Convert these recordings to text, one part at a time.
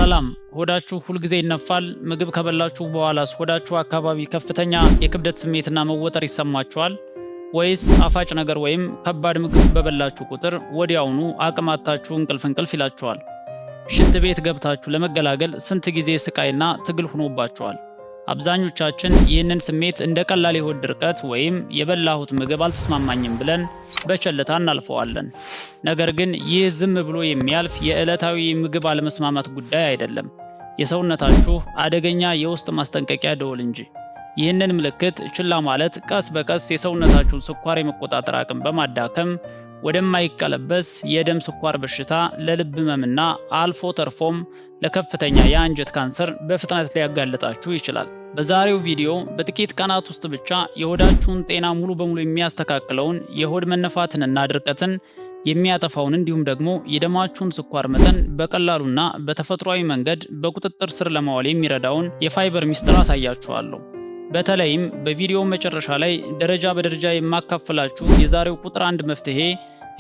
ሰላም። ሆዳችሁ ሁልጊዜ ይነፋል? ምግብ ከበላችሁ በኋላስ ሆዳችሁ አካባቢ ከፍተኛ የክብደት ስሜትና መወጠር ይሰማችኋል? ወይስ ጣፋጭ ነገር ወይም ከባድ ምግብ በበላችሁ ቁጥር ወዲያውኑ አቅም አጥታችሁ እንቅልፍ እንቅልፍ ይላችኋል? ሽንት ቤት ገብታችሁ ለመገላገል ስንት ጊዜ ስቃይና ትግል ሆኖባችኋል? አብዛኞቻችን ይህንን ስሜት እንደ ቀላል የሆድ ድርቀት ወይም የበላሁት ምግብ አልተስማማኝም ብለን በቸልታ እናልፈዋለን። ነገር ግን ይህ ዝም ብሎ የሚያልፍ የዕለታዊ ምግብ አለመስማማት ጉዳይ አይደለም፣ የሰውነታችሁ አደገኛ የውስጥ ማስጠንቀቂያ ደወል እንጂ። ይህንን ምልክት ችላ ማለት ቀስ በቀስ የሰውነታችሁን ስኳር የመቆጣጠር አቅም በማዳከም ወደማይቀለበስ የደም ስኳር በሽታ፣ ለልብ ህመምና አልፎ ተርፎም ለከፍተኛ የአንጀት ካንሰር በፍጥነት ሊያጋልጣችሁ ይችላል። በዛሬው ቪዲዮ በጥቂት ቀናት ውስጥ ብቻ የሆዳችሁን ጤና ሙሉ በሙሉ የሚያስተካክለውን፣ የሆድ መነፋትንና ድርቀትን የሚያጠፋውን፣ እንዲሁም ደግሞ የደማችሁን ስኳር መጠን በቀላሉና በተፈጥሯዊ መንገድ በቁጥጥር ስር ለማዋል የሚረዳውን የፋይበር ሚስጥር አሳያችኋለሁ። በተለይም በቪዲዮው መጨረሻ ላይ ደረጃ በደረጃ የማካፍላችሁ የዛሬው ቁጥር አንድ መፍትሄ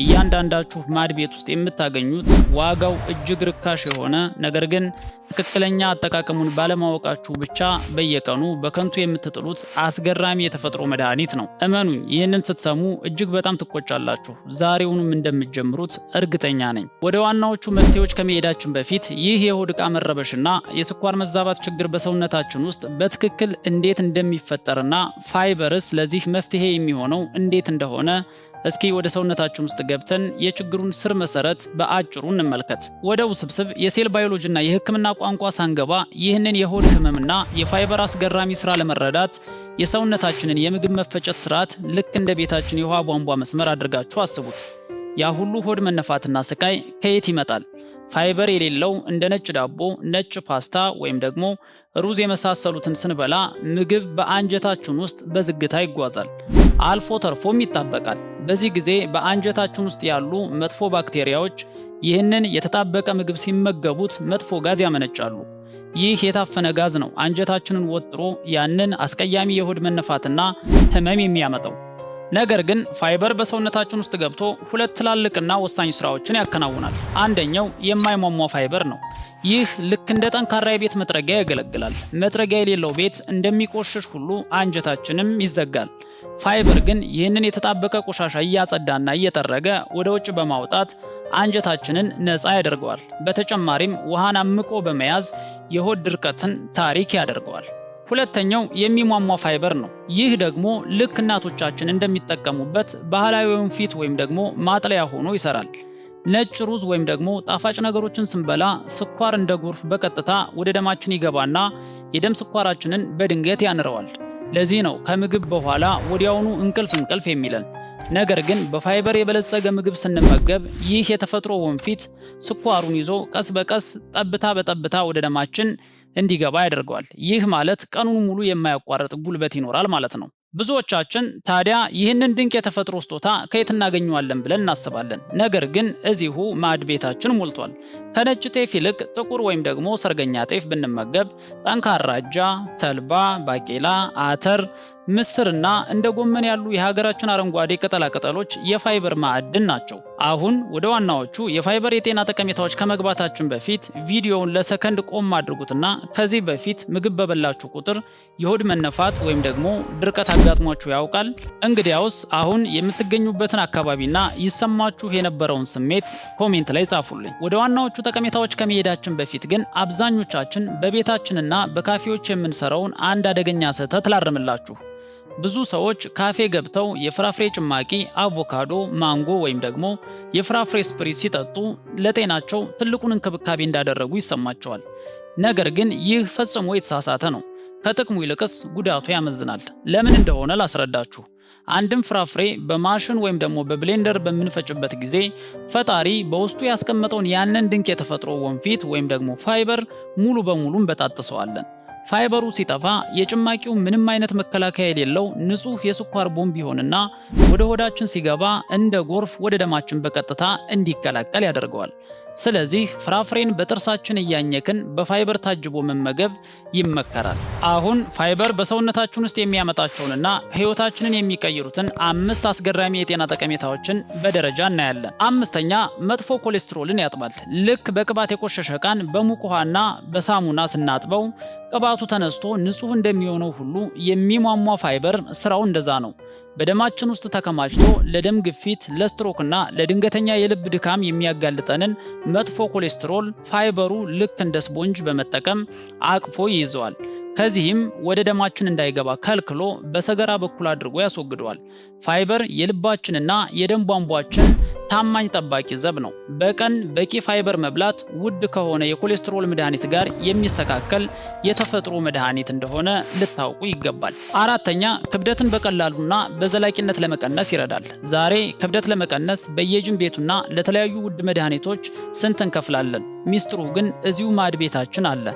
እያንዳንዳችሁ ማድ ቤት ውስጥ የምታገኙት፣ ዋጋው እጅግ ርካሽ የሆነ፣ ነገር ግን ትክክለኛ አጠቃቀሙን ባለማወቃችሁ ብቻ በየቀኑ በከንቱ የምትጥሉት አስገራሚ የተፈጥሮ መድኃኒት ነው። እመኑኝ፣ ይህንን ስትሰሙ እጅግ በጣም ትቆጫላችሁ። ዛሬውኑም እንደምትጀምሩት እርግጠኛ ነኝ። ወደ ዋናዎቹ መፍትሄዎች ከመሄዳችን በፊት ይህ የሆድ ዕቃ መረበሽና የስኳር መዛባት ችግር በሰውነታችን ውስጥ በትክክል እንዴት እንደሚፈጠርና ፋይበርስ ለዚህ መፍትሄ የሚሆነው እንዴት እንደሆነ እስኪ ወደ ሰውነታችን ውስጥ ገብተን የችግሩን ስር መሰረት በአጭሩ እንመልከት። ወደ ውስብስብ የሴል ባዮሎጂና የሕክምና ቋንቋ ሳንገባ ይህንን የሆድ ህመምና የፋይበር አስገራሚ ስራ ለመረዳት የሰውነታችንን የምግብ መፈጨት ስርዓት ልክ እንደ ቤታችን የውሃ ቧንቧ መስመር አድርጋችሁ አስቡት። ያ ሁሉ ሆድ መነፋትና ስቃይ ከየት ይመጣል? ፋይበር የሌለው እንደ ነጭ ዳቦ፣ ነጭ ፓስታ ወይም ደግሞ ሩዝ የመሳሰሉትን ስንበላ ምግብ በአንጀታችን ውስጥ በዝግታ ይጓዛል። አልፎ ተርፎም ይጣበቃል። በዚህ ጊዜ በአንጀታችን ውስጥ ያሉ መጥፎ ባክቴሪያዎች ይህንን የተጣበቀ ምግብ ሲመገቡት መጥፎ ጋዝ ያመነጫሉ። ይህ የታፈነ ጋዝ ነው አንጀታችንን ወጥሮ ያንን አስቀያሚ የሆድ መነፋትና ህመም የሚያመጣው። ነገር ግን ፋይበር በሰውነታችን ውስጥ ገብቶ ሁለት ትላልቅና ወሳኝ ስራዎችን ያከናውናል። አንደኛው የማይሟሟ ፋይበር ነው። ይህ ልክ እንደ ጠንካራ የቤት መጥረጊያ ያገለግላል። መጥረጊያ የሌለው ቤት እንደሚቆሽሽ ሁሉ አንጀታችንም ይዘጋል። ፋይበር ግን ይህንን የተጣበቀ ቆሻሻ እያጸዳና እየጠረገ ወደ ውጭ በማውጣት አንጀታችንን ነፃ ያደርገዋል። በተጨማሪም ውሃን አምቆ በመያዝ የሆድ ድርቀትን ታሪክ ያደርገዋል። ሁለተኛው የሚሟሟ ፋይበር ነው። ይህ ደግሞ ልክ እናቶቻችን እንደሚጠቀሙበት ባህላዊ ወንፊት ወይም ደግሞ ማጥለያ ሆኖ ይሰራል። ነጭ ሩዝ ወይም ደግሞ ጣፋጭ ነገሮችን ስንበላ ስኳር እንደ ጎርፍ በቀጥታ ወደ ደማችን ይገባና የደም ስኳራችንን በድንገት ያንረዋል። ለዚህ ነው ከምግብ በኋላ ወዲያውኑ እንቅልፍ እንቅልፍ የሚለን። ነገር ግን በፋይበር የበለጸገ ምግብ ስንመገብ ይህ የተፈጥሮ ወንፊት ስኳሩን ይዞ ቀስ በቀስ፣ ጠብታ በጠብታ ወደ ደማችን እንዲገባ ያደርገዋል። ይህ ማለት ቀኑን ሙሉ የማያቋርጥ ጉልበት ይኖራል ማለት ነው። ብዙዎቻችን ታዲያ ይህንን ድንቅ የተፈጥሮ ስጦታ ከየት እናገኘዋለን ብለን እናስባለን። ነገር ግን እዚሁ ማዕድ ቤታችን ሞልቷል። ከነጭ ጤፍ ይልቅ ጥቁር ወይም ደግሞ ሰርገኛ ጤፍ ብንመገብ፣ ጠንካራ አጃ፣ ተልባ፣ ባቄላ፣ አተር፣ ምስርና እንደ ጎመን ያሉ የሀገራችን አረንጓዴ ቅጠላቅጠሎች የፋይበር ማዕድን ናቸው። አሁን ወደ ዋናዎቹ የፋይበር የጤና ጠቀሜታዎች ከመግባታችን በፊት ቪዲዮውን ለሰከንድ ቆም አድርጉትና ከዚህ በፊት ምግብ በበላችሁ ቁጥር የሆድ መነፋት ወይም ደግሞ ድርቀት አጋጥሟችሁ ያውቃል? እንግዲያውስ አሁን የምትገኙበትን አካባቢና ይሰማችሁ የነበረውን ስሜት comment ላይ ጻፉልኝ። ወደ ዋናዎቹ ጠቀሜታዎች ከመሄዳችን በፊት ግን አብዛኞቻችን በቤታችንና በካፌዎች የምንሰራውን አንድ አደገኛ ስህተት ላርምላችሁ። ብዙ ሰዎች ካፌ ገብተው የፍራፍሬ ጭማቂ፣ አቮካዶ፣ ማንጎ ወይም ደግሞ የፍራፍሬ spritz ሲጠጡ ለጤናቸው ትልቁን እንክብካቤ እንዳደረጉ ይሰማቸዋል። ነገር ግን ይህ ፈጽሞ የተሳሳተ ነው። ከጥቅሙ ይልቅስ ጉዳቱ ያመዝናል። ለምን እንደሆነ ላስረዳችሁ። አንድን ፍራፍሬ በማሽን ወይም ደግሞ በ blender በምንፈጭበት ጊዜ ፈጣሪ በውስጡ ያስቀመጠውን ያንን ድንቅ የተፈጥሮ ወንፊት ወይም ደግሞ ፋይበር ሙሉ በሙሉ እንበጣጥሰዋለን። ፋይበሩ ሲጠፋ የጭማቂው ምንም አይነት መከላከያ የሌለው ንጹህ የስኳር ቦምብ ይሆንና ወደ ሆዳችን ሲገባ እንደ ጎርፍ ወደ ደማችን በቀጥታ እንዲቀላቀል ያደርገዋል። ስለዚህ ፍራፍሬን በጥርሳችን እያኘክን በፋይበር ታጅቦ መመገብ ይመከራል። አሁን ፋይበር በሰውነታችን ውስጥ የሚያመጣቸውንና ሕይወታችንን የሚቀይሩትን አምስት አስገራሚ የጤና ጠቀሜታዎችን በደረጃ እናያለን። አምስተኛ፣ መጥፎ ኮሌስትሮልን ያጥባል። ልክ በቅባት የቆሸሸ ዕቃን በሙቅ ውሃና በሳሙና ስናጥበው ቅባቱ ተነስቶ ንጹህ እንደሚሆነው ሁሉ የሚሟሟ ፋይበር ስራው እንደዛ ነው። በደማችን ውስጥ ተከማችቶ ለደም ግፊት፣ ለስትሮክና ለድንገተኛ የልብ ድካም የሚያጋልጠንን መጥፎ ኮሌስትሮል ፋይበሩ ልክ እንደ ስፖንጅ በመጠቀም አቅፎ ይይዘዋል። ከዚህም ወደ ደማችን እንዳይገባ ከልክሎ በሰገራ በኩል አድርጎ ያስወግደዋል። ፋይበር የልባችንና የደም ቧንቧችን ታማኝ ጠባቂ ዘብ ነው። በቀን በቂ ፋይበር መብላት ውድ ከሆነ የኮሌስትሮል መድኃኒት ጋር የሚስተካከል የተፈጥሮ መድኃኒት እንደሆነ ልታውቁ ይገባል። አራተኛ፣ ክብደትን በቀላሉና በዘላቂነት ለመቀነስ ይረዳል። ዛሬ ክብደት ለመቀነስ በየጅም ቤቱና ለተለያዩ ውድ መድኃኒቶች ስንት እንከፍላለን? ሚስጥሩ ግን እዚሁ ማዕድ ቤታችን አለ።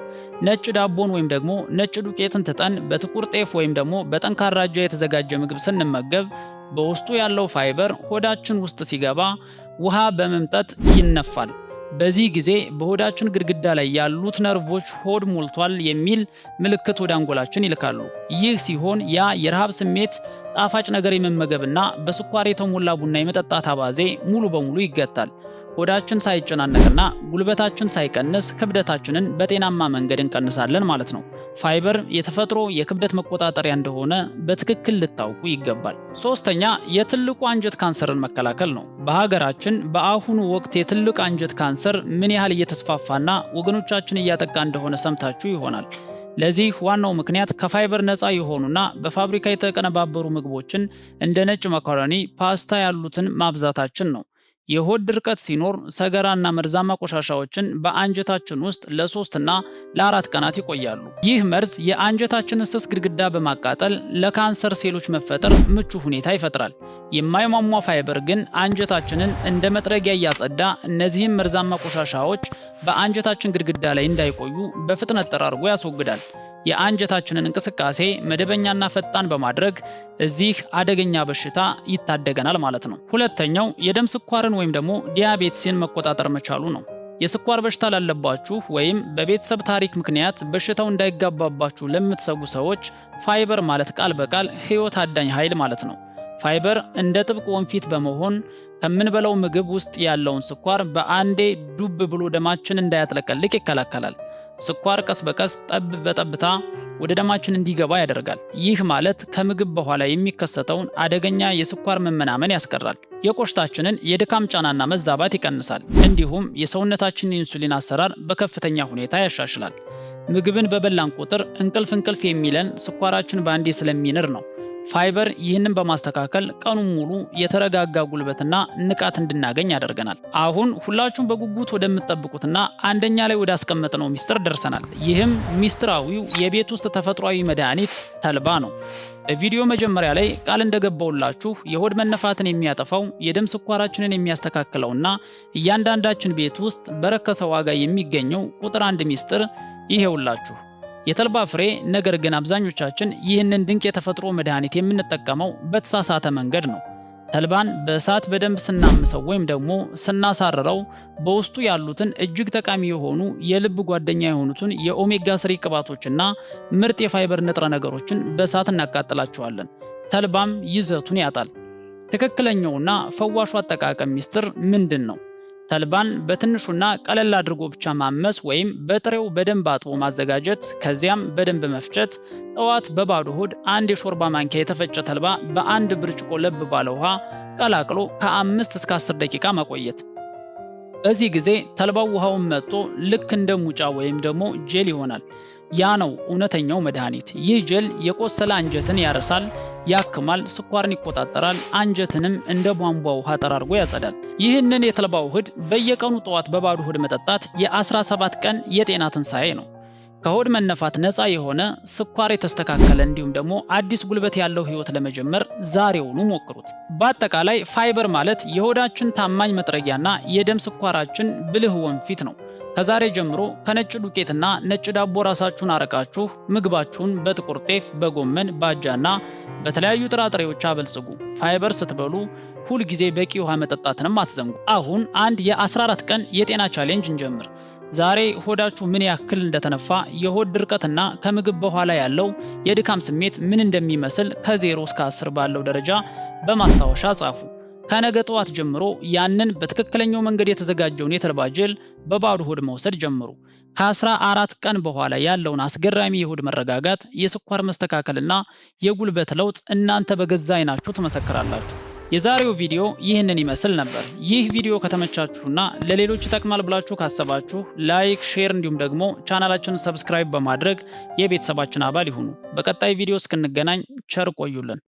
ነጭ ዳቦን ወይም ደግሞ ነጭ ዱቄትን ትተን በጥቁር ጤፍ ወይም ደግሞ በጠንካራ አጃ የተዘጋጀ ምግብ ስንመገብ በውስጡ ያለው ፋይበር ሆዳችን ውስጥ ሲገባ ውሃ በመምጠጥ ይነፋል። በዚህ ጊዜ በሆዳችን ግድግዳ ላይ ያሉት ነርቮች ሆድ ሞልቷል የሚል ምልክት ወደ አንጎላችን ይልካሉ። ይህ ሲሆን ያ የረሃብ ስሜት፣ ጣፋጭ ነገር የመመገብና በስኳር የተሞላ ቡና የመጠጣት አባዜ ሙሉ በሙሉ ይገታል። ሆዳችን ሳይጨናነቅና ጉልበታችን ሳይቀንስ ክብደታችንን በጤናማ መንገድ እንቀንሳለን ማለት ነው። ፋይበር የተፈጥሮ የክብደት መቆጣጠሪያ እንደሆነ በትክክል ልታውቁ ይገባል። ሶስተኛ፣ የትልቁ አንጀት ካንሰርን መከላከል ነው። በሀገራችን በአሁኑ ወቅት የትልቅ አንጀት ካንሰር ምን ያህል እየተስፋፋና ወገኖቻችን እያጠቃ እንደሆነ ሰምታችሁ ይሆናል። ለዚህ ዋናው ምክንያት ከፋይበር ነፃ የሆኑና በፋብሪካ የተቀነባበሩ ምግቦችን እንደ ነጭ መኮረኒ፣ ፓስታ ያሉትን ማብዛታችን ነው። የሆድ ድርቀት ሲኖር ሰገራና መርዛማ ቆሻሻዎችን በአንጀታችን ውስጥ ለ3 እና ለ4 ቀናት ይቆያሉ። ይህ መርዝ የአንጀታችንን ስስ ግድግዳ በማቃጠል ለካንሰር ሴሎች መፈጠር ምቹ ሁኔታ ይፈጥራል። የማይሟሟ ፋይበር ግን አንጀታችንን እንደ መጥረጊያ እያጸዳ እነዚህም መርዛማ ቆሻሻዎች በአንጀታችን ግድግዳ ላይ እንዳይቆዩ በፍጥነት ጠራርጎ ያስወግዳል። የአንጀታችንን እንቅስቃሴ መደበኛና ፈጣን በማድረግ እዚህ አደገኛ በሽታ ይታደገናል ማለት ነው። ሁለተኛው የደም ስኳርን ወይም ደግሞ diabetes ን መቆጣጠር መቻሉ ነው። የስኳር በሽታ ላለባችሁ ወይም በቤተሰብ ታሪክ ምክንያት በሽታው እንዳይጋባባችሁ ለምትሰጉ ሰዎች ፋይበር ማለት ቃል በቃል ሕይወት አዳኝ ኃይል ማለት ነው። ፋይበር እንደ ጥብቅ ወንፊት በመሆን ከምንበላው ምግብ ውስጥ ያለውን ስኳር በአንዴ ዱብ ብሎ ደማችን እንዳያጥለቀልቅ ይከላከላል። ስኳር ቀስ በቀስ ጠብ በጠብታ ወደ ደማችን እንዲገባ ያደርጋል። ይህ ማለት ከምግብ በኋላ የሚከሰተውን አደገኛ የስኳር መመናመን ያስቀራል። የቆሽታችንን የድካም ጫናና መዛባት ይቀንሳል። እንዲሁም የሰውነታችንን ኢንሱሊን አሰራር በከፍተኛ ሁኔታ ያሻሽላል። ምግብን በበላን ቁጥር እንቅልፍ እንቅልፍ የሚለን ስኳራችን በአንዴ ስለሚንር ነው። ፋይበር ይህንን በማስተካከል ቀኑን ሙሉ የተረጋጋ ጉልበትና ንቃት እንድናገኝ ያደርገናል። አሁን ሁላችሁም በጉጉት ወደምትጠብቁትና አንደኛ ላይ ወዳስቀመጥነው ሚስጥር ደርሰናል። ይህም ሚስጥራዊው የቤት ውስጥ ተፈጥሯዊ መድኃኒት ተልባ ነው። በቪዲዮ መጀመሪያ ላይ ቃል እንደገባውላችሁ የሆድ መነፋትን የሚያጠፋው፣ የደም ስኳራችንን የሚያስተካክለውና እያንዳንዳችን ቤት ውስጥ በረከሰ ዋጋ የሚገኘው ቁጥር አንድ ሚስጥር ይሄውላችሁ፣ የተልባ ፍሬ። ነገር ግን አብዛኞቻችን ይህንን ድንቅ የተፈጥሮ መድኃኒት የምንጠቀመው በተሳሳተ መንገድ ነው። ተልባን በእሳት በደንብ ስናምሰው ወይም ደግሞ ስናሳርረው በውስጡ ያሉትን እጅግ ጠቃሚ የሆኑ የልብ ጓደኛ የሆኑትን የ omega 3 ቅባቶችና ምርጥ የፋይበር ንጥረ ነገሮችን በእሳት እናቃጥላቸዋለን። ተልባም ይዘቱን ያጣል። ትክክለኛውና ፈዋሹ አጠቃቀም ሚስጥር ምንድን ነው? ተልባን በትንሹና ቀለል አድርጎ ብቻ ማመስ ወይም በጥሬው በደንብ አጥቦ ማዘጋጀት፣ ከዚያም በደንብ መፍጨት። ጠዋት በባዶ ሆድ አንድ የሾርባ ማንኪያ የተፈጨ ተልባ በአንድ ብርጭቆ ለብ ባለ ውሃ ቀላቅሎ ከ5 እስከ 10 ደቂቃ ማቆየት። በዚህ ጊዜ ተልባው ውሃውን መጥጦ ልክ እንደ ሙጫ ወይም ደግሞ ጄል ይሆናል። ያ ነው እውነተኛው መድኃኒት። ይህ ጀል የቆሰለ አንጀትን ያርሳል፣ ያክማል፣ ስኳርን ይቆጣጠራል፣ አንጀትንም እንደ ቧንቧ ውሃ ጠራርጎ ያጸዳል። ይህንን የተልባ ውህድ በየቀኑ ጠዋት በባዶ ሆድ መጠጣት የ17 ቀን የጤና ትንሣኤ ነው። ከሆድ መነፋት ነፃ የሆነ፣ ስኳር የተስተካከለ እንዲሁም ደግሞ አዲስ ጉልበት ያለው ህይወት ለመጀመር ዛሬውኑ ሞክሩት። በአጠቃላይ ፋይበር ማለት የሆዳችን ታማኝ መጥረጊያና የደም ስኳራችን ብልህ ወንፊት ነው። ከዛሬ ጀምሮ ከነጭ ዱቄትና ነጭ ዳቦ ራሳችሁን አርቃችሁ ምግባችሁን በጥቁር ጤፍ፣ በጎመን፣ በአጃና በተለያዩ ጥራጥሬዎች አበልጽጉ። ፋይበር ስትበሉ ሁል ጊዜ በቂ ውሃ መጠጣትንም አትዘንጉ። አሁን አንድ የ14 ቀን የጤና challenge እንጀምር። ዛሬ ሆዳችሁ ምን ያክል እንደተነፋ፣ የሆድ ድርቀትና ከምግብ በኋላ ያለው የድካም ስሜት ምን እንደሚመስል ከ0 እስከ 10 ባለው ደረጃ በማስታወሻ ጻፉ። ከነገ ጠዋት ጀምሮ ያንን በትክክለኛው መንገድ የተዘጋጀውን የተልባ ጀል በባዶ ሆድ መውሰድ ጀምሩ። ከ14 ቀን በኋላ ያለውን አስገራሚ የሆድ መረጋጋት፣ የስኳር መስተካከልና የጉልበት ለውጥ እናንተ በገዛ አይናችሁ ትመሰክራላችሁ። የዛሬው ቪዲዮ ይህንን ይመስል ነበር። ይህ ቪዲዮ ከተመቻችሁና ለሌሎች ይጠቅማል ብላችሁ ካሰባችሁ like፣ share እንዲሁም ደግሞ ቻናላችንን subscribe በማድረግ የቤተሰባችን አባል ይሁኑ። በቀጣይ ቪዲዮ እስክንገናኝ ቸር ቆዩልን።